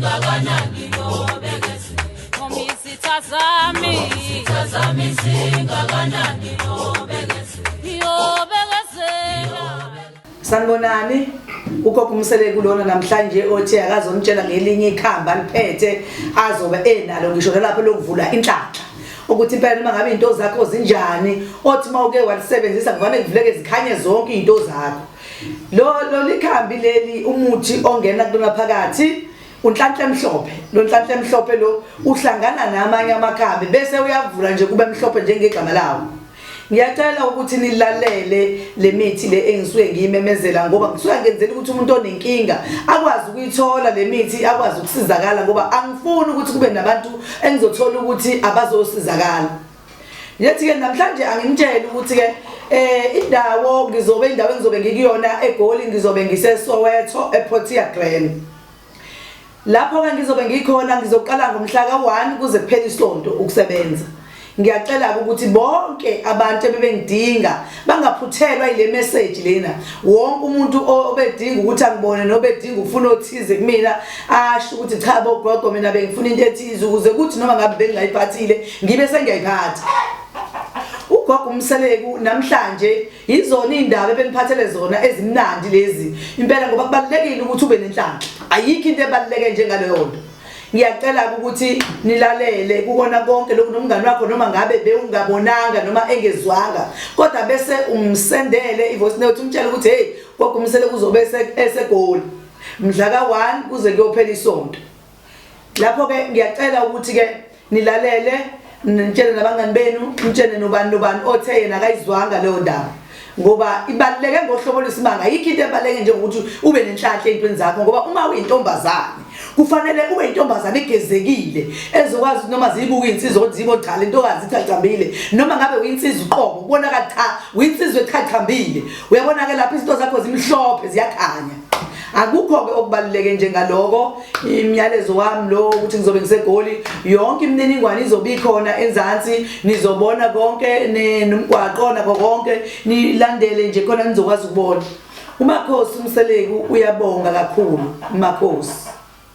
Singakanani nobekezela. Izitha zami. Izitha zami singakanani nobekezela. Yobekezela. Sanibonani, ugogo uMseleku lona namhlanje othe akazonitshela ngelinye ikhambi aliphethe azobe enalo ngisho nalapho lokuvula inhlanhla. Ukuthi impela noma ngabe izinto zakho zinjani, othi uma uke walisebenzisa kuvame kuvuleke zikhanye zonke izinto zakho. Lo lolikhambi leli umuthi ongena kulona phakathi unhlanhla emhlophe. Lo nhlanhla emhlophe lo uhlangana namanye amakhambi bese uyavula nje kube mhlophe njengegama lawo. Ngiyacela ukuthi nilalele le mithi le engisuke ngiyimemezela ngoba ngisuke ngenzela ukuthi umuntu onenkinga akwazi ukuyithola le mithi akwazi ukusizakala ngoba angifuni ukuthi kube nabantu engizothola ukuthi abazosizakala. Ngithi ke namhlanje anginitshele ukuthi ke indawo ngizobe indawo engizobe ngikuyona eGoli ngizobe ngiseSoweto ePortia Glen. Lapho ke ngizobe ngikhona ngizoqala ngomhla ka-1 kuze kuphele isonto ukusebenza. Ngiyacela ukuthi bonke abantu ebebengidinga bangaphuthelwa ile message lena. Wonke umuntu obedinga ukuthi angibone nobedinga ufuna othize kumina asho ukuthi cha bo gogo mina bengifuna into ethize ukuze kuthi noma ngabe bengingayiphathile ngibe sengiyayiphatha. Ugogo uMseleku namhlanje yizona izindaba ebeniphathele zona ezimnandi lezi impela ngoba kubalulekile ukuthi ube nenhlanhla. Ayikho into ebaluleke njengaleyo nto. Ngiyacela ukuthi nilalele kukona konke lokhu nomngani wakho noma ngabe bewungabonanga noma engezwanga kodwa bese umsendele ivoice note umtshele ukuthi hey gogo uMseleku uzobe eseGoli mhla ka-1 kuze kuyophela isonto. Lapho ke ngiyacela ukuthi ke nilalele nitshele nabangani benu nitshele nobani nobani othe yena akayizwanga leyo ndaba ngoba ibaluleke ngohlobo lwesimanga. Ayikho into ebaluleke njengokuthi ube nenhlanhla ey'ntweni zakho ngoba uma uyintombazane kufanele ube intombazane egezekile ezokwazi ukuthi noma ziyibuka iy'nsizwa kodwa zibo cha le ntokazi ichachambile noma ngabe uyinsizwa uqobo kubonakala cha uyinsizwa echachambile. Uyabona-ke lapho izinto zakho zimhlophe ziyakhanya. Akukho-ke okubaluleke njengaloko. Imiyalezo wami lo ukuthi ngizobe ngiseGoli yonke imininingwane izobe ikhona enzansi, nizobona konke nomgwaqo nako konke, nilandele nje khona nizokwazi ukubona. UMakhosi uMseleku uyabonga kakhulu uMakhosi.